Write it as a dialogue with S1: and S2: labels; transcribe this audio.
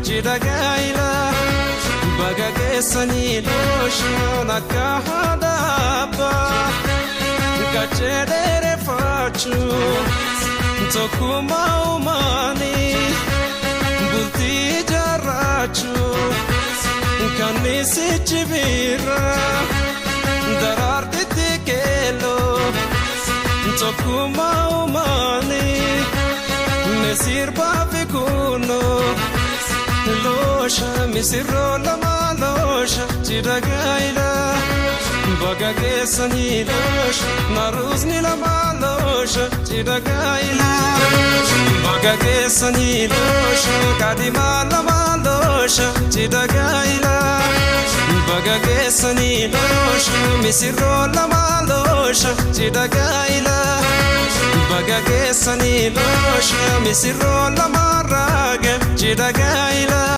S1: cidha gaa'ilaa. Baga geessanii looshaan akka haadha abbaa. Gachee dheereffachuu tokkummaa uumaanii bultii ijaarrachuu kannisichi biira daraartitti keelloo tokkummaa uumaanii misirraa fi kunnoo loosha misirroo lama loosha cidha gaa'ilaa. Baga geessanii loosha naruusni lama loosha cidha gaa'ilaa. Baga geessanii loosha kaadhimaa lama loosha cidha gaa'ilaa. Baga geessanii loosha misirroo lama loosha cidha gaa'ilaa. Baga geessanii loosha misirroo lama raaga cidha gaa'ilaa.